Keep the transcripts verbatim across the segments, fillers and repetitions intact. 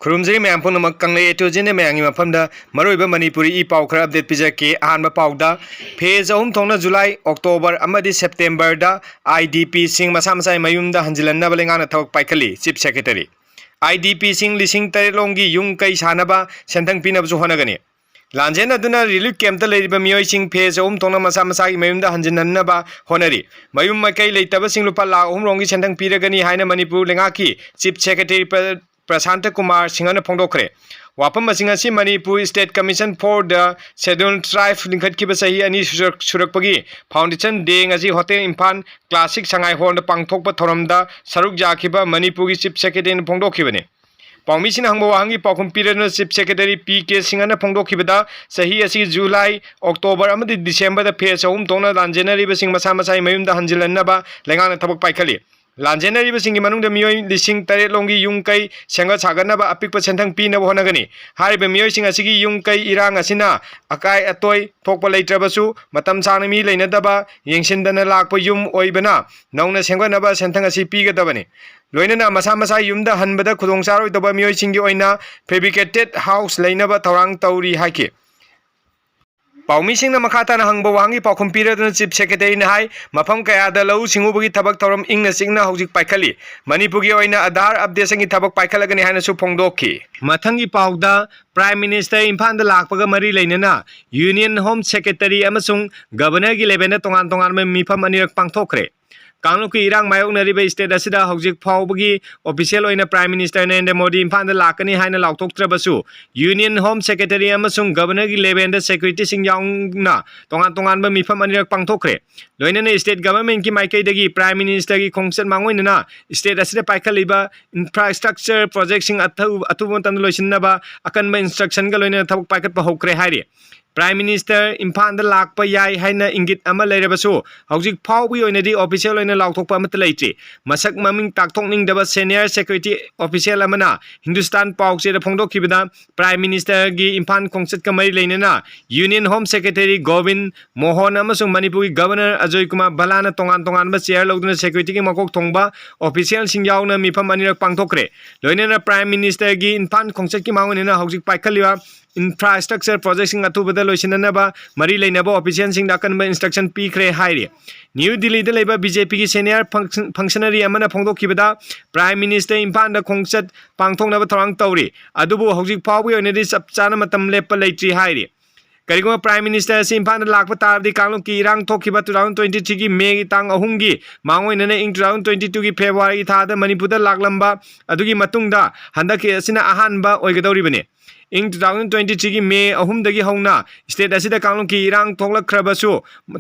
ꯈꯨꯔꯨꯝꯖꯔꯤ ꯃꯌꯥꯝ ꯄꯨꯝꯅꯃꯛ꯫ ꯀꯪꯂꯩ ꯑꯦ ꯇꯨ ꯖꯦꯠꯅ ꯃꯌꯥꯝꯒꯤ ꯃꯐꯝꯗ ꯃꯔꯨꯑꯣꯏꯕ ꯃꯅꯤꯄꯨꯔꯤ ꯏ ꯄꯥꯎ ꯈꯔ ꯑꯞꯗꯦꯠ ꯄꯤꯖꯔꯛꯀꯦ꯫ ꯑꯍꯥꯟꯕ ꯄꯥꯎꯗ, ꯐꯦꯖ ꯑꯍꯨꯝ ꯊꯣꯛꯅ ꯖꯨꯂꯥꯏ, ꯑꯣꯛꯇꯣꯕꯔ ꯑꯃꯗꯤ ꯁꯦꯞꯇꯦꯝꯕꯔꯗ ꯑꯥꯏ ꯗꯤ ꯄꯤꯁꯤꯡ ꯃꯁꯥ ꯃꯁꯥꯒꯤ ꯃꯌꯨꯝꯗ ꯍꯟꯖꯤꯜꯍꯟꯅꯕ ꯂꯩꯉꯥꯛꯅ ꯊꯕꯛ ꯄꯥꯏꯈꯠꯂꯤ꯫ Chief secretary. ꯑꯥꯏ ꯗꯤ ꯄꯤꯁꯤꯡ ꯂꯤꯁꯤꯡ ꯇꯔꯦꯠ ꯂꯣꯝꯒꯤ ꯌꯨꯝ ꯀꯩ ꯁꯥꯅꯕ ꯁꯦꯟꯊꯪ ꯄꯤꯅꯕꯁꯨ ꯍꯣꯠꯅꯒꯅꯤ꯫ ꯂꯥꯟꯖꯦꯟꯅꯗꯨꯅ ꯔꯤꯂꯤꯐ ꯀꯦꯝꯞꯇ ꯂꯩꯔꯤꯕ ꯃꯤꯑꯣꯏꯁꯤꯡ ꯐꯦꯖ ꯑꯍꯨꯝ ꯊꯣꯛꯅ ꯃꯁꯥ ꯃꯁꯥꯒꯤ ꯃꯌꯨꯝꯗ ꯍꯟꯖꯤꯟꯍꯟꯅꯕ ꯍꯣꯠꯅꯔꯤ꯫ ꯃꯌꯨꯝ ꯃꯀꯩ ꯂꯩꯇꯕꯁꯤꯡ ꯂꯨꯄꯥ ꯂꯥꯈ ꯑꯍꯨꯝ ꯔꯣꯝꯒꯤ ꯁꯦꯟꯊꯪ ꯄꯤꯔꯒꯅꯤ ꯍꯥꯏꯅ ꯃꯅꯤꯄꯨꯔ ꯂꯩꯉꯥꯛꯀꯤ ꯆꯤꯐ ꯁꯦꯀ꯭ꯔꯦꯇꯔꯤ ꯄ꯭ꯔ-, ꯄ꯭ꯔꯁꯥꯟꯇ ꯀꯨꯃꯥꯔ ꯁꯤꯡꯍꯅ ꯐꯣꯡꯗꯣꯛꯈ꯭ꯔꯦ꯫ ꯋꯥꯐꯝ ꯑꯁꯤꯡ ꯑꯁꯤ Manipur State Commission for the Scheduled Tribe ꯂꯤꯡꯈꯠꯈꯤꯕ ꯆꯍꯤ ꯑꯅꯤ ꯁꯨꯔꯛ-, ꯁꯨꯔꯛꯄꯒꯤ foundation day ꯉꯁꯤ ꯍꯣꯇꯦꯜ ꯏꯝꯐꯥꯜ ꯀ꯭ꯂꯥꯁꯤꯛ ꯁꯉꯥꯏ ꯍꯣꯜꯗ ꯄꯥꯡꯊꯣꯛꯄ ꯊꯧꯔꯝꯗ ꯁꯔꯨꯛ ꯌꯥꯈꯤꯕ ꯃꯅꯤꯄꯨꯔꯒꯤ ꯆꯤꯐ ꯁꯦꯀ꯭ꯔꯦꯇꯔꯤꯅ ꯐꯣꯡꯗꯣꯛꯈꯤꯕꯅꯤ꯫ ꯄꯥꯎꯃꯤꯁꯤꯡꯅ ꯍꯪꯕ ꯋꯥꯍꯪꯒꯤ ꯄꯥꯎꯈꯨꯝ ꯄꯤꯔꯗꯨꯅ ꯆꯤꯐ ꯁꯦꯀ꯭ꯔꯦꯇꯔꯤ ꯄꯤ ꯀꯦ ꯁꯤꯡꯍꯅ ꯐꯣꯡꯗꯣꯛꯈꯤꯕꯗ, ꯆꯍꯤ ꯑꯁꯤꯒꯤ ꯖꯨꯂꯥꯏ, ꯑꯣꯛꯇꯣꯕꯔ ꯑꯃꯗꯤ ꯗꯤꯁꯦꯝꯕꯔꯗ ꯐꯦꯖ ꯑꯍꯨꯝ ꯊꯣꯛꯅ ꯂꯥꯟꯖꯦꯟꯅꯔꯤꯕꯁꯤꯡ ꯃꯁꯥ ꯃꯁꯥꯒꯤ ꯃꯌꯨꯝꯗ ꯍꯟꯖꯤꯜꯍꯟꯅꯕ ꯂꯩꯉꯥꯛꯅ ꯊꯕꯛ ꯄꯥꯏꯈꯠꯂꯤ꯫ ꯂꯥꯟꯖꯦꯟꯅꯔꯤꯕꯁꯤꯡꯒꯤ ꯃꯅꯨꯡꯗ ꯃꯤꯑꯣꯏ ꯂꯤꯁꯤꯡ ꯇꯔꯦꯠ ꯂꯣꯝꯒꯤ ꯌꯨꯝ ꯀꯩ ꯁꯦꯝꯒꯠ ꯁꯥꯒꯠꯅꯕ ꯑꯄꯤꯛꯄ ꯁꯦꯟꯊꯪ ꯄꯤꯅꯕ ꯍꯣꯠꯅꯒꯅꯤ꯫ ꯍꯥꯏꯔꯤꯕ ꯃꯤꯑꯣꯏꯁꯤꯡ ꯑꯁꯤꯒꯤ ꯌꯨꯝ ꯀꯩ ꯏꯔꯥꯡ ꯑꯁꯤꯅ ꯑꯀꯥꯏ ꯑꯇꯣꯏ ꯊꯣꯛꯄ ꯂꯩꯇ꯭ꯔꯕꯁꯨ, ꯃꯇꯝ ꯁꯥꯡꯅ ꯃꯤ ꯂꯩꯅꯗꯕ ꯌꯦꯡꯁꯤꯟꯗꯅ ꯂꯥꯛꯄ ꯌꯨꯝ ꯑꯣꯏꯕꯅ ꯅꯧꯅ ꯁꯦꯝꯒꯠꯅꯕ ꯁꯦꯟꯊꯪ ꯑꯁꯤ ꯄꯤꯒꯗꯕꯅꯤ꯫ ꯂꯣꯏꯅꯅ ꯃꯁꯥ ꯃꯁꯥ ꯌꯨꯝꯗ ꯍꯟꯕꯗ ꯈꯨꯗꯣꯡꯆꯥꯔꯣꯏꯗꯕ ꯃꯤꯑꯣꯏꯁꯤꯡꯒꯤ ꯑꯣꯏꯅ fabricated house ꯂꯩꯅꯕ ꯊꯧꯔꯥꯡ ꯇꯧꯔꯤ ꯍꯥꯏꯈꯤ꯫ ꯄꯥꯎꯃꯤꯁꯤꯡꯅ ꯃꯈꯥ ꯇꯥꯅ ꯍꯪꯕ ꯋꯥꯍꯪꯒꯤ ꯄꯥꯎꯈꯨꯝ ꯄꯤꯔꯗꯨꯅ ꯆꯤꯐ ꯁꯦꯀ꯭ꯔꯦꯇꯔꯤꯅ ꯍꯥꯏ, ꯃꯐꯝ ꯀꯌꯥꯗ ꯂꯧꯎ ꯁꯤꯡꯎꯕꯒꯤ ꯊꯕꯛ ꯊꯧꯔꯝ ꯏꯪꯅ ꯆꯤꯛꯅ ꯍꯧꯖꯤꯛ ꯄꯥꯏꯈꯠꯂꯤ꯫ ꯃꯅꯤꯄꯨꯔꯒꯤ ꯑꯣꯏꯅ ꯑꯙꯥꯔ ꯑꯞꯗꯦꯁꯟꯒꯤ ꯊꯕꯛ ꯄꯥꯏꯈꯠꯂꯒꯅꯤ ꯍꯥꯏꯅꯁꯨ ꯐꯣꯡꯗꯣꯛꯈꯤ꯫ ꯃꯊꯪꯒꯤ ꯄꯥꯎꯗ, ꯄ꯭ꯔꯥꯏꯝ ꯃꯤꯅꯤꯁꯇꯔ ꯏꯝꯐꯥꯜꯗ ꯂꯥꯛꯄꯒ ꯃꯔꯤ ꯂꯩꯅꯅ ꯌꯨꯅꯤꯌꯟ ꯍꯣꯝ ꯁꯦꯀ꯭ꯔꯦꯇꯔꯤ ꯑꯃꯁꯨꯡ ꯒꯕꯔꯅꯔꯒꯤ ꯂꯦꯚꯦꯜꯗ ꯇꯣꯉꯥꯟ ꯇꯣꯉꯥꯟꯕ ꯃꯤꯐꯝ ꯑꯅꯤꯔꯛ ꯄꯥꯡꯊꯣꯛꯈ꯭ꯔꯦ꯫ ꯀꯥꯡꯂꯨꯞꯀꯤ ꯏꯔꯥꯡ ꯃꯥꯌꯣꯛꯅꯔꯤꯕ ꯁ꯭ꯇꯦꯠ ꯑꯁꯤꯗ ꯍꯧꯖꯤꯛ ꯐꯥꯎꯕꯒꯤ ꯑꯣꯐꯤꯁꯤꯌꯦꯜ ꯑꯣꯏꯅ ꯄ꯭ꯔꯥꯏꯝ ꯃꯤꯅꯤꯁꯇꯔ ꯅꯔꯦꯟꯗ꯭ꯔ ꯃꯣꯗꯤ ꯏꯝꯐꯥꯜꯗ ꯂꯥꯛꯀꯅꯤ ꯍꯥꯏꯅ ꯂꯥꯎꯊꯣꯛꯇ꯭ꯔꯕꯁꯨ, ꯌꯨꯅꯤꯌꯟ ꯍꯣꯝ ꯁꯦꯀ꯭ꯔꯦꯇꯔꯤ ꯑꯃꯁꯨꯡ ꯒꯕꯔꯅꯔꯒꯤ ꯂꯦꯚꯦꯜꯗ ꯁꯦꯀ꯭ꯔꯦꯇꯔꯤꯁꯤꯡ ꯌꯥꯎꯅ ꯇꯣꯉꯥꯟ ꯇꯣꯉꯥꯟꯕ ꯃꯤꯐꯝ ꯑꯅꯤꯔꯛ ꯄꯥꯡꯊꯣꯛꯈ꯭ꯔꯦ꯫ ꯂꯣꯏꯅꯅ ꯁ꯭ꯇꯦꯠ ꯒꯚꯔꯟꯃꯦꯟꯠꯀꯤ ꯃꯥꯏꯀꯩꯗꯒꯤ ꯄ꯭ꯔꯥꯏꯝ ꯃꯤꯅꯤꯁꯇꯔꯒꯤ ꯈꯣꯡꯆꯠ ꯃꯥꯡꯑꯣꯏꯅꯅ ꯁ꯭ꯇꯦꯠ ꯑꯁꯤꯗ ꯄꯥꯏꯈꯠꯂꯤꯕ ꯏꯟꯐ꯭ꯔꯥꯁ꯭ꯇ꯭ꯔꯛꯆꯔ ꯄ꯭ꯔꯣꯖꯦꯛꯁꯤꯡ ꯑꯊꯨ-, ꯑꯊꯨꯕ ꯃꯇꯝꯗ ꯂꯣꯏꯁꯤꯟꯅꯕ ꯑꯀꯟꯕ ꯏꯟꯁꯇ꯭ꯔꯛꯁꯟꯒ ꯂꯣꯏꯅꯅ ꯊꯕꯛ ꯄꯥꯏꯈꯠꯄ ꯍꯧꯈ꯭ꯔꯦ ꯍꯥꯏꯔꯤ꯫ Prime Minister ꯏꯝꯐꯥꯜꯗ ꯂꯥꯛꯄ ꯌꯥꯏ ꯍꯥꯏꯅ ꯏꯪꯒꯤꯠ ꯑꯃ ꯂꯩꯔꯕꯁꯨ, ꯍꯧꯖꯤꯛ ꯐꯥꯎꯕꯒꯤ ꯑꯣꯏꯅꯗꯤ official ꯑꯣꯏꯅ ꯂꯥꯎꯊꯣꯛꯄ ꯑꯃꯠꯇ ꯂꯩꯇ꯭ꯔꯤ꯫ ꯃꯁꯛ ꯃꯃꯤꯡ ꯇꯥꯛꯊꯣꯛꯅꯤꯡꯗꯕ senior security official ꯑꯃꯅ ꯍꯤꯟꯗꯨꯁꯇꯥꯟ ꯄꯥꯎꯆꯦꯗ ꯐꯣꯡꯗꯣꯛꯈꯤꯕꯗ, Prime Ministerꯒꯤ ꯏꯝꯐꯥꯜ ꯈꯣꯡꯆꯠꯀ ꯃꯔꯤ ꯂꯩꯅꯅ Union Home Secretary ꯒꯣꯕꯤꯟ ꯃꯣꯍꯣꯟ ꯑꯃꯁꯨꯡ ꯃꯅꯤꯄꯨꯔꯒꯤ Governor ꯑꯖꯣꯏ ꯀꯨꯃꯥꯔ ꯚꯜꯂꯥꯅ ꯇꯣꯉꯥꯟ ꯇꯣꯉꯥꯟꯕ chair ꯂꯧꯗꯨꯅ securityꯒꯤ ꯃꯀꯣꯛ ꯊꯣꯡꯕ officialꯁꯤꯡ ꯌꯥꯎꯅ ꯃꯤꯐꯝ ꯑꯅꯤꯔꯛ ꯄꯥꯡꯊꯣꯛꯈ꯭ꯔꯦ꯫ ꯂꯣꯏꯅꯅ Prime Ministerꯒꯤ ꯏꯝꯐꯥꯜ ꯈꯣꯡꯆꯠꯀꯤ ꯃꯥꯡꯑꯣꯏꯅꯅ ꯍꯧꯖꯤꯛ ꯄꯥꯏꯈꯠꯂꯤꯕ infrastructure projectꯁꯤꯡ ꯑꯊꯨꯕꯗ ꯂꯣꯏꯁꯤꯟꯅꯅꯕ ꯃꯔꯤ ꯂꯩꯅꯕ officialꯁꯤꯡꯗ ꯑꯀꯟꯕ instruction ꯄꯤꯈ꯭ꯔꯦ ꯍꯥꯏꯔꯤ꯫ ꯅ꯭ꯌꯨ ꯗꯤꯜꯂꯤꯗ ꯂꯩꯕ BJPꯒꯤ senior function-, functionary ꯑꯃꯅ ꯐꯣꯡꯗꯣꯛꯈꯤꯕꯗ, Prime Minister ꯏꯝꯐꯥꯜꯗ ꯈꯣꯡꯆꯠ ꯄꯥꯡꯊꯣꯛꯅꯕ ꯊꯧꯔꯥꯡ ꯇꯧꯔꯤ, ꯑꯗꯨꯕꯨ ꯍꯧꯖꯤꯛ ꯐꯥꯎꯕꯒꯤ ꯑꯣꯏꯅꯗꯤ ꯆꯞ ꯆꯥꯅ ꯃꯇꯝ ꯂꯦꯞꯄ ꯂꯩꯇ꯭ꯔꯤ ꯍꯥꯏꯔꯤ꯫ ꯀꯔꯤꯒꯨꯝꯕ Prime Minister ꯑꯁꯤ ꯏꯝꯐꯥꯜꯗ ꯂꯥꯛꯄ ꯇꯥꯔꯕꯗꯤ, ꯀꯥꯡꯂꯨꯞꯀꯤ ꯏꯔꯥꯡ ꯊꯣꯛꯈꯤꯕ two thousand twenty threeꯒꯤ Mayꯒꯤ ꯇꯥꯡ ꯑꯍꯨꯝꯒꯤ ꯃꯥꯡꯑꯣꯏꯅꯅ ꯏꯪ two thousand twenty twoꯒꯤ February ꯊꯥꯗ ꯃꯅꯤꯄꯨꯔꯗ ꯂꯥꯛꯂꯝꯕ ꯑꯗꯨꯒꯤ ꯃꯇꯨꯡꯗ ꯍꯟꯗꯛꯀꯤ ꯑꯁꯤꯅ ꯑꯍꯥꯟꯕ ꯑꯣꯏꯒꯗꯧꯔꯤꯕꯅꯤ꯫ ꯏꯪ two thousand twenty threeꯒꯤ May ꯑꯍꯨꯝꯗꯒꯤ ꯍꯧꯅ state ꯑꯁꯤꯗ ꯀꯥꯡꯂꯨꯞꯀꯤ ꯏꯔꯥꯡ ꯊꯣꯛꯂꯛꯈ꯭ꯔꯕꯁꯨ,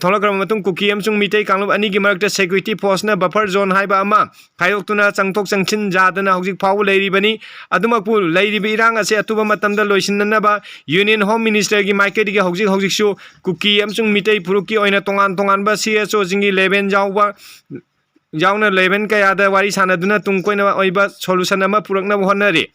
ꯊꯣꯛꯂꯛꯈ꯭ꯔꯕ ꯃꯇꯨꯡ ꯀꯨꯀꯤ ꯑꯃꯁꯨꯡ ꯃꯤꯇꯩ ꯀꯥꯡꯂꯨꯞ ꯑꯅꯤꯒꯤ ꯃꯔꯛꯇ security forceꯅ buffer zone ꯍꯥꯏꯕ ꯑꯃ ꯈꯥꯏꯗꯣꯛꯇꯨꯅ ꯆꯪꯊꯣꯛ ꯆꯪꯁꯤꯟ ꯌꯥꯗꯅ ꯍꯧꯖꯤꯛ ꯐꯥꯎꯕ ꯂꯩꯔꯤꯕꯅꯤ꯫ ꯑꯗꯨꯃꯛꯄꯨ ꯂꯩꯔꯤꯕ ꯏꯔꯥꯡ ꯑꯁꯤ ꯑꯊꯨꯕ ꯃꯇꯝꯗ ꯂꯣꯏꯁꯤꯟꯅꯅꯕ Union Home Ministerꯒꯤ ꯃꯥꯏꯀꯩꯗꯒꯤ ꯍꯧꯖꯤꯛ ꯍꯧꯖꯤꯛꯁꯨ ꯀꯨꯀꯤ ꯑꯃꯁꯨꯡ ꯃꯤꯇꯩ ꯐꯨꯔꯨꯞꯀꯤ ꯑꯣꯏꯅ ꯇꯣꯉꯥꯟ ꯇꯣꯉꯥꯟꯕ CSOꯁꯤꯡꯒꯤ level ꯌꯥꯎꯕ, ꯌꯥꯎꯅ level ꯀꯌꯥꯗ ꯋꯥꯔꯤ ꯁꯥꯟꯅꯗꯨꯅ ꯇꯨꯡ ꯀꯣꯏꯅ ꯑꯣꯏꯕ solution ꯑꯃ ꯄꯨꯔꯛꯅꯕ ꯍꯣꯠꯅꯔꯤ꯫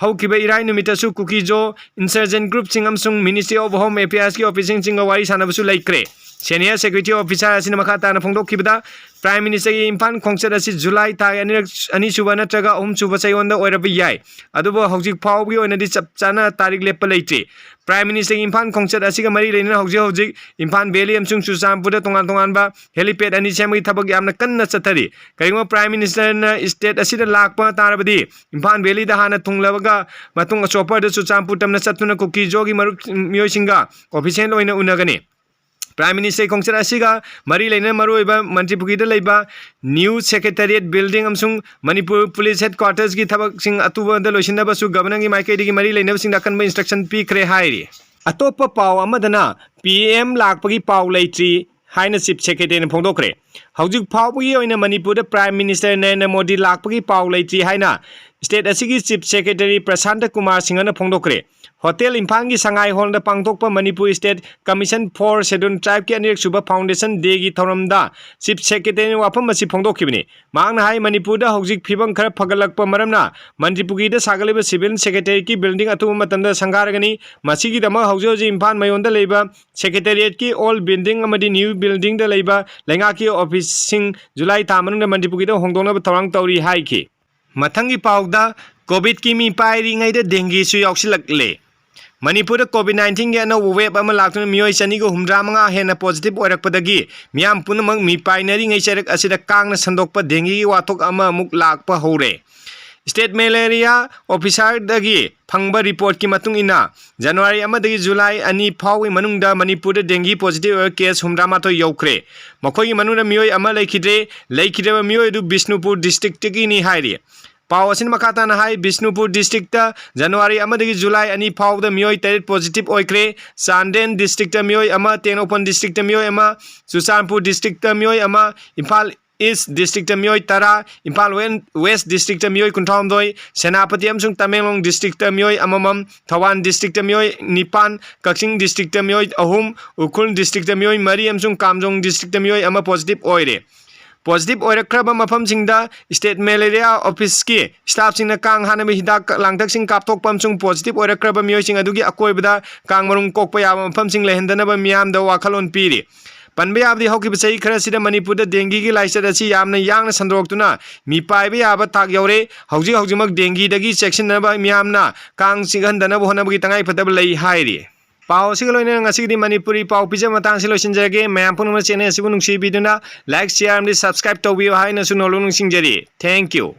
ꯍꯧꯈꯤꯕ ꯏꯔꯥꯏ ꯅꯨꯃꯤꯠꯇꯁꯨ ꯀꯨꯀꯤꯖꯣ insurgent groupꯁꯤꯡ ꯑꯃꯁꯨꯡ Ministry of Home Affairsꯀꯤ officialꯁꯤꯡꯒ ꯋꯥꯔꯤ ꯁꯥꯟꯅꯕꯁꯨ ꯂꯩꯈ꯭ꯔꯦ꯫ Senior security officer ꯑꯁꯤꯅ ꯃꯈꯥ ꯇꯥꯅ ꯐꯣꯡꯗꯣꯛꯈꯤꯕꯗ, Prime Ministerꯒꯤ ꯏꯝꯐꯥꯜ ꯈꯣꯡꯆꯠ ꯑꯁꯤ July ꯊꯥꯒꯤ ꯑꯅꯤꯔꯛ, ꯑꯅꯤꯁꯨꯕ ꯅꯠꯇ꯭ꯔꯒ ꯑꯍꯨꯝꯁꯨꯕ ꯆꯌꯣꯜꯗ ꯑꯣꯏꯔꯕ ꯌꯥꯏ, ꯑꯗꯨꯕꯨ ꯍꯧꯖꯤꯛ ꯐꯥꯎꯕꯒꯤ ꯑꯣꯏꯅꯗꯤ ꯆꯞ ꯆꯥꯅ ꯇꯥꯔꯤꯛ ꯂꯦꯞꯄ ꯂꯩꯇ꯭ꯔꯤ꯫ Prime Ministerꯒꯤ ꯏꯝꯐꯥꯜ ꯈꯣꯡꯆꯠ ꯑꯁꯤꯒ ꯃꯔꯤ ꯂꯩꯅꯅ ꯍꯧꯖꯤꯛ ꯍꯧꯖꯤꯛ ꯏꯝꯐꯥꯜ Valley ꯑꯃꯁꯨꯡ ꯆꯨꯔꯆꯥꯟꯄꯨꯔꯗ ꯇꯣꯉꯥꯟ ꯇꯣꯉꯥꯟꯕ helipad ꯑꯅꯤ ꯁꯦꯝꯕꯒꯤ ꯊꯕꯛ ꯌꯥꯝꯅ ꯀꯟꯅ ꯆꯠꯊꯔꯤ꯫ ꯀꯔꯤꯒꯨꯝꯕ Prime Ministerꯅ state ꯑꯁꯤꯗ ꯂꯥꯛꯄ ꯇꯥꯔꯕꯗꯤ, ꯏꯝꯐꯥꯜ Valleyꯗ ꯍꯥꯟꯅ ꯊꯨꯡꯂꯕꯒ ꯃꯇꯨꯡ chopperꯗ ꯆꯨꯔꯆꯥꯟꯄꯨꯔ ꯇꯝꯅ ꯆꯠꯇꯨꯅ ꯀꯨꯀꯤꯖꯣꯒꯤ ꯃꯔꯨꯞ ꯃꯤꯑꯣꯏꯁꯤꯡꯒ official ꯑꯣꯏꯅ ꯎꯅꯒꯅꯤ꯫ Prime Minister ꯈꯣꯡꯆꯠ ꯑꯁꯤꯒ ꯃꯔꯤ ꯂꯩꯅꯅ ꯃꯔꯨꯑꯣꯏꯕ ꯃꯟꯇ꯭ꯔꯤ ꯄꯨꯈ꯭ꯔꯤꯗ ꯂꯩꯕ new Secretariat Building ꯑꯃꯁꯨꯡ ꯃꯅꯤꯄꯨꯔ Police Headquartersꯀꯤ ꯊꯕꯛꯁꯤꯡ ꯑꯊꯨꯕꯗ ꯂꯣꯏꯁꯤꯟꯅꯕꯁꯨ Governorꯒꯤ ꯃꯥꯏꯀꯩꯗꯒꯤ ꯃꯔꯤ ꯂꯩꯅꯕꯁꯤꯡꯗ ꯑꯀꯟꯕ instruction ꯄꯤꯈ꯭ꯔꯦ ꯍꯥꯏꯔꯤ꯫ ꯑꯇꯣꯞꯄ ꯄꯥꯎ ꯑꯃꯗꯅ, PM ꯂꯥꯛꯄꯒꯤ ꯄꯥꯎ ꯂꯩꯇ꯭ꯔꯤ ꯍꯥꯏꯅ Chief Secretaryꯅ ꯐꯣꯡꯗꯣꯛꯈ꯭ꯔꯦ꯫ ꯍꯧꯖꯤꯛ ꯐꯥꯎꯕꯒꯤ ꯑꯣꯏꯅ ꯃꯅꯤꯄꯨꯔꯗ Prime Minister ꯅꯔꯦꯟꯗ꯭ꯔ ꯃꯣꯗꯤ ꯂꯥꯛꯄꯒꯤ ꯄꯥꯎ ꯂꯩꯇ꯭ꯔꯤ ꯍꯥꯏꯅ ꯁ꯭ꯇꯦꯠ ꯑꯁꯤꯒꯤ ꯆꯤꯐ ꯁꯦꯀ꯭ꯔꯦꯇꯔꯤ ꯄ꯭ꯔꯁꯥꯟꯇ ꯀꯨꯃꯥꯔ ꯁꯤꯡꯍꯅ ꯐꯣꯡꯗꯣꯛꯈ꯭ꯔꯦ꯫ ꯍꯣꯇꯦꯜ ꯏꯝꯐꯥꯜꯒꯤ ꯁꯉꯥꯏ ꯍꯣꯜꯗ ꯄꯥꯡꯊꯣꯛꯄ Manipur state commission for scheduled ꯇ꯭ꯔꯥꯏꯕꯀꯤ ꯑꯅꯤꯔꯛ ꯁꯨꯕ ꯐꯥꯎꯟꯗꯦꯁꯟ ꯗꯦꯒꯤ ꯊꯧꯔꯝꯗ ꯆꯤꯐ ꯁꯦꯀ꯭ꯔꯦꯇꯔꯤꯅ ꯋꯥꯐꯝ ꯑꯁꯤ ꯐꯣꯡꯗꯣꯛꯈꯤꯕꯅꯤ꯫ ꯃꯍꯥꯛꯅ ꯍꯥꯏ, ꯃꯅꯤꯄꯨꯔꯗ ꯍꯧꯖꯤꯛ ꯐꯤꯕꯝ ꯈꯔ ꯐꯒꯠꯂꯛꯄ ꯃꯔꯝꯅ ꯃꯟꯇ꯭ꯔꯤꯄꯨꯈ꯭ꯔꯤꯗ ꯁꯥꯒꯠꯂꯤꯕ ꯁꯤꯚꯤꯜ ꯁꯦꯀ꯭ꯔꯦꯇꯔꯤꯌꯦꯠꯀꯤ ꯕꯤꯜꯗꯤꯡ ꯑꯊꯨꯕ ꯃꯇꯝꯗ ꯁꯪꯒꯥꯔꯒꯅꯤ꯫ ꯃꯁꯤꯒꯤꯗꯃꯛ ꯍꯧꯖꯤꯛ ꯍꯧꯖꯤꯛ ꯏꯝꯐꯥꯜ ꯃꯌꯣꯟꯗ ꯂꯩꯕ ꯁꯦꯀ꯭ꯔꯦꯇꯔꯤꯌꯦꯠꯀꯤ ꯑꯣꯜ ꯕꯤꯜꯗꯤꯡ ꯑꯃꯗꯤ ꯅ꯭ꯌꯨ ꯕꯤꯜꯗꯤꯡꯗ ꯂꯩꯕ ꯂꯩꯉꯥꯛꯀꯤ ꯑꯣꯐꯤꯁꯁꯤꯡ ꯖꯨꯂꯥꯏ ꯊꯥ ꯃꯅꯨꯡꯗ ꯃꯟꯇ꯭ꯔꯤꯄꯨꯈ꯭ꯔꯤꯗ ꯍꯣꯡꯗꯣꯛꯅꯕ ꯊꯧꯔꯥꯡ ꯇꯧꯔꯤ ꯍꯥꯏꯈꯤ꯫ ꯃꯊꯪꯒꯤ ꯄꯥꯎꯗ, ꯀꯣꯚꯤꯗꯀꯤ ꯃꯤ ꯄꯥꯏꯔꯤꯉꯩꯗ ꯗꯦꯡꯒꯤꯁꯨ ꯌꯥꯎꯁꯤꯜꯂꯛꯂꯦ꯫ ꯃꯅꯤꯄꯨꯔꯗ ꯀꯣꯚꯤꯗ ꯅꯥꯏꯟꯇꯤꯟꯒꯤ ꯑꯅꯧꯕ ꯋꯦꯕ ꯑꯃ ꯂꯥꯛꯇꯨꯅ ꯃꯤꯑꯣꯏ ꯆꯅꯤꯒ ꯍꯨꯝꯗ꯭ꯔꯥ ꯃꯉꯥ ꯍꯦꯟꯅ ꯄꯣꯖꯤꯇꯤꯚ ꯑꯣꯏꯔꯛꯄꯗꯒꯤ ꯃꯤꯌꯥꯝ ꯄꯨꯝꯅꯃꯛ ꯃꯤ ꯄꯥꯏꯅꯔꯤꯉꯩ ꯆꯩꯔꯛ ꯑꯁꯤꯗ ꯀꯥꯡꯅ ꯁꯟꯗꯣꯛꯄ ꯗꯦꯡꯒꯤꯒꯤ ꯋꯥꯊꯣꯛ ꯑꯃ ꯑꯃꯨꯛ ꯂꯥꯛꯄ ꯍꯧꯔꯦ꯫ ꯁ꯭ꯇꯦꯠ ꯃꯦꯂꯦꯔꯤꯌꯥ ꯑꯣꯐꯤꯁꯥꯔꯗꯒꯤ ꯐꯪꯕ ꯔꯤꯄꯣꯔꯠꯀꯤ ꯃꯇꯨꯡ ꯏꯟꯅ, ꯖꯅꯋꯥꯔꯤ ꯑꯃꯗꯒꯤ ꯖꯨꯂꯥꯏ ꯑꯅꯤ ꯐꯥꯎꯒꯤ ꯃꯅꯨꯡꯗ ꯃꯅꯤꯄꯨꯔꯗ ꯗꯦꯡꯒꯤ ꯄꯣꯖꯤꯇꯤꯚ ꯑꯣꯏꯕ ꯀꯦꯁ ꯍꯨꯝꯗ꯭ꯔꯥ ꯃꯥꯊꯣꯏ ꯌꯧꯈ꯭ꯔꯦ꯫ ꯃꯈꯣꯏꯒꯤ ꯃꯅꯨꯡꯗ ꯃꯤꯑꯣꯏ ꯑꯃ ꯂꯩꯈꯤꯗ꯭ꯔꯦ꯫ ꯂꯩꯈꯤꯗ꯭ꯔꯕ ꯃꯤꯑꯣꯏ ꯑꯗꯨ ꯕꯤꯁꯅꯨꯄꯨꯔ ꯗꯤꯁꯇ꯭ꯔꯤꯛꯇꯒꯤꯅꯤ ꯍꯥꯏꯔꯤ꯫ ꯄꯥꯎ ꯑꯁꯤꯅ ꯃꯈꯥ ꯇꯥꯅ ꯍꯥꯏ, ꯕꯤꯁꯅꯨꯄꯨꯔ ꯗꯤꯁꯇ꯭ꯔꯤꯛꯇ ꯖꯅꯋꯥꯔꯤ ꯑꯃꯗꯒꯤ ꯖꯨꯂꯥꯏ ꯑꯅꯤ ꯐꯥꯎꯕꯗ ꯃꯤꯑꯣꯏ ꯇꯔꯦꯠ ꯄꯣꯖꯤꯇꯤꯚ ꯑꯣꯏꯈ꯭ꯔꯦ꯫ ꯆꯥꯟꯗꯦꯜ ꯗꯤꯁꯇ꯭ꯔꯤꯛꯇ ꯃꯤꯑꯣꯏ ꯑꯃ, ꯇꯦꯡꯅꯧꯄꯜ ꯗꯤꯁꯇ꯭ꯔꯤꯛꯇ ꯃꯤꯑꯣꯏ ꯑꯃ, ꯆꯨꯔꯆꯥꯟꯄꯨꯔ ꯗꯤꯁꯇ꯭ꯔꯤꯛꯇ ꯃꯤꯑꯣꯏ ꯑꯃ, ꯏꯝꯐꯥꯜ ꯏꯁ ꯗꯤꯁꯇ꯭ꯔꯤꯛꯇ ꯃꯤꯑꯣꯏ ꯇꯔꯥ, ꯏꯝꯐꯥꯜ ꯋꯦꯟ-, ꯋꯦꯁ ꯗꯤꯁꯇ꯭ꯔꯤꯛꯇ ꯃꯤꯑꯣꯏ ꯀꯨꯟꯊ꯭ꯔꯥꯍꯨꯝꯗꯣꯏ, ꯁꯦꯅꯥꯄꯇꯤ ꯑꯃꯁꯨꯡ ꯇꯃꯦꯡꯂꯣꯡ ꯗꯤꯁꯇ꯭ꯔꯤꯛꯇ ꯃꯤꯑꯣꯏ ꯑꯃꯃꯝ, ꯊꯧꯕꯥꯜ ꯗꯤꯁꯇ꯭ꯔꯤꯛꯇ ꯃꯤꯑꯣꯏ ꯅꯤꯄꯥꯟ, ꯀꯛꯆꯤꯡ ꯗꯤꯁꯇ꯭ꯔꯤꯛꯇ ꯃꯤꯑꯣꯏ ꯑꯍꯨꯝ, ꯎꯈ꯭ꯔꯨꯜ ꯗꯤꯁꯇ꯭ꯔꯤꯛꯇ ꯃꯤꯑꯣꯏ ꯃꯔꯤ ꯑꯃꯁꯨꯡ ꯀꯥꯝꯖꯣꯡ ꯗꯤꯁꯇ꯭ꯔꯤꯛꯇ ꯃꯤꯑꯣꯏ ꯑꯃ ꯄꯣꯖꯤꯇꯤꯚ ꯑꯣꯏꯔꯦ꯫ ꯄꯣꯖꯤꯇꯤꯚ ꯑꯣꯏꯔꯛꯈ꯭ꯔꯕ ꯃꯐꯝꯁꯤꯡꯗ ꯁ꯭ꯇꯦꯠ ꯃꯦꯂꯦꯔꯤꯌꯥ ꯑꯣꯐꯤꯁꯀꯤ ꯁ꯭ꯇꯥꯐꯁꯤꯡꯅ ꯀꯥꯡ ꯍꯥꯠꯅꯕ ꯍꯤꯗꯥꯛ ꯂꯥꯡꯊꯛꯁꯤꯡ ꯀꯥꯞꯊꯣꯛꯄ ꯑꯃꯁꯨꯡ ꯄꯣꯖꯤꯇꯤꯚ ꯑꯣꯏꯔꯛꯈ꯭ꯔꯕ ꯃꯤꯑꯣꯏꯁꯤꯡ ꯑꯗꯨꯒꯤ ꯑꯀꯣꯏꯕꯗ ꯀꯥꯡ ꯃꯔꯨꯝ ꯀꯣꯛꯄ ꯌꯥꯕ ꯃꯐꯝꯁꯤꯡ ꯂꯩꯍꯟꯗꯅꯕ ꯃꯤꯌꯥꯝꯗ ꯋꯥꯈꯜꯂꯣꯟ ꯄꯤꯔꯤ꯫ ꯄꯟꯕ ꯌꯥꯕꯗꯤ, ꯍꯧꯈꯤꯕ ꯆꯍꯤ ꯈꯔꯁꯤꯗ ꯃꯅꯤꯄꯨꯔꯗ ꯗꯦꯡꯒꯤꯒꯤ ꯂꯥꯏꯆꯠ ꯑꯁꯤ ꯌꯥꯝꯅ ꯌꯥꯡꯅ ꯁꯟꯗꯣꯔꯛꯇꯨꯅ ꯃꯤ ꯄꯥꯏꯕ ꯌꯥꯕ ꯊꯥꯛ ꯌꯧꯔꯦ꯫ ꯍꯧꯖꯤꯛ ꯍꯧꯖꯤꯛꯃꯛ ꯗꯦꯡꯒꯤꯗꯒꯤ ꯆꯦꯛꯁꯤꯟꯅꯕ ꯃꯤꯌꯥꯝꯅ ꯀꯥꯡ ꯆꯤꯛꯍꯟꯗꯅꯕ ꯍꯣꯠꯅꯕꯒꯤ ꯇꯉꯥꯏꯐꯗꯕ ꯂꯩ ꯍꯥꯏꯔꯤ꯫ ꯄꯥꯎ ꯑꯁꯤꯒ ꯂꯣꯏꯅꯅ ꯉꯁꯤꯒꯤꯗꯤ ꯃꯅꯤꯄꯨꯔꯤ ꯄꯥꯎ ꯄꯤꯖꯕ ꯃꯇꯥꯡꯁꯤ ꯂꯣꯏꯁꯤꯟꯖꯔꯒꯦ꯫ ꯃꯌꯥꯝ ꯄꯨꯝꯅꯃꯛ ꯆꯦꯅꯦꯜ ꯑꯁꯤꯕꯨ ꯅꯨꯡꯁꯤꯕꯤꯗꯨꯅ ꯂꯥꯏꯛ, ꯁꯤꯌꯥꯔ ꯑꯃꯗꯤ ꯁꯕꯁꯀ꯭ꯔꯥꯏꯕ ꯇꯧꯕꯤꯌꯨ ꯍꯥꯏꯅꯁꯨ ꯅꯣꯜꯂꯨꯛ ꯅꯤꯡꯁꯤꯡꯖꯔꯤ꯫ Thank you꯫